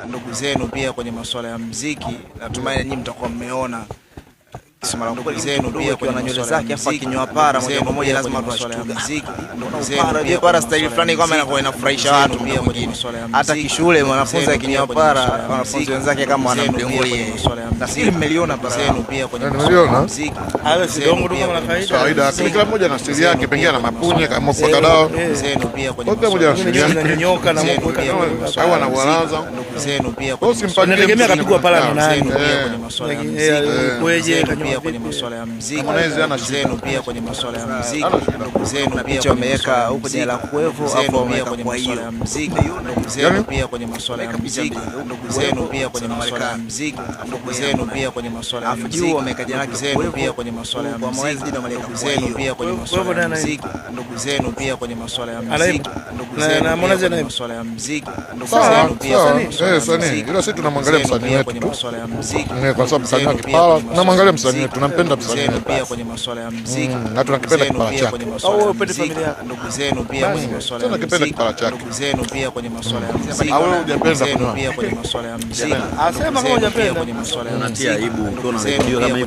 Ndugu zenu pia kwenye masuala ya muziki, natumai nyinyi mtakuwa mmeona Sema ndugu zenu pia akiwa na kwenye nywele masuala ya zake afu muziki, akinyoa para ndugu moja kwa zenu moja pia lazima kwenye watu masuala ya washtuke. muziki, ndugu Mbona zenu upara? pia Je, kwenye para staili masuala ya fulani kama muziki, inakuwa inafurahisha ndugu watu zenu muda pia kwenye mwingine. masuala ya Hata muziki, kishule ndugu mwanafunzi zenu pia akinyoa kwenye para, masuala ya wanafunzi muziki, wenzake kama ndugu zenu pia kwenye wanamdengulia. masuala ya Nafikiri muziki, mmeliona ndugu para zenu langu. pia kwenye Eh, masuala ya nimeliona. muziki, Hayo ndugu si zenu dongo tu pia kama kwenye la masuala ya kawaida. Kawaida, lakini muziki, kila mmoja na ndugu stili yake, zenu pengine pia ana kwenye mapunye masuala ya kama muziki, kuweka dawa. ndugu zenu pia kwenye Kwa kila mmoja masuala ana ya stili Mimi yake. nanyoka na zenu Mungu pia kwenye masuala Au ya ana muziki, uwalaza. ndugu zenu pia Kwa kwenye hiyo masuala usimpangie ya Inategemea mziki kapigwa pala na mwenye nani. zenu pia Eh. kwenye masuala ya Lakini, muziki, eh, ndugu kweje, zenu kanyoa pia kwenye vipi? masuala ya muziki, Harmonize hana ndugu shida. zenu pia kwenye masuala ya muziki, Hana shida. ndugu zenu Kuna pia picha kwenye masuala wameweka ya huko jina muziki, la ndugu Quavo zenu afu pia wameweka kwenye kwa masuala hiyo. ya muziki, ndugu zenu Yaani pia kwenye masuala ya Wameweka picha muziki, mbili huko ndugu zenu Quavo pia kwenye na masuala ya Marekani. muziki, Afu ndugu kwa zenu Harmonize. pia kwenye masuala ya Alafu juu muziki, wameweka jina ndugu lake zenu pia Quavo, kwenye masuala ya huku kwa muziki, Harmonize jina wameweka ndugu kwa zenu hiyo. pia kwenye Quavo masuala ya naye anaimba. muziki, ndugu zenu pia kwenye masuala ya muziki, Anaimba. ndugu Na zenu na pia Harmonize kwenye anaimba. masuala ya muziki, ndugu Sawa, zenu pia sawa. kwenye masuala Eh, ya sanii. muziki, Ila sisi ndugu tunamwangalia zenu msanii pia wetu kwenye tu. masuala ya muziki, Eh, kwa ndugu sababu msanii zenu wa pia kipara, kwenye masuala ya tunamwangalia msanii muziki, wetu, tunampenda ndugu msanii zenu wetu. pia kwenye masuala ya muziki, Na ndugu tunakipenda zenu kipara pia chake. kwenye Au masuala wewe ya upende muziki, familia yako. ndugu zenu pia kwenye masuala ya Tunakipenda muziki, kipara chake. ndugu zenu pia kwenye masuala ya muziki, Au wewe ndugu hujapenda zenu kunyoa? pia kwenye masuala ya muziki, Asema ndugu kama zenu pia hujapenda. kwenye masuala ya Unatia muziki, aibu ndugu ukiwa zenu unarekodiwa pia kama hivi.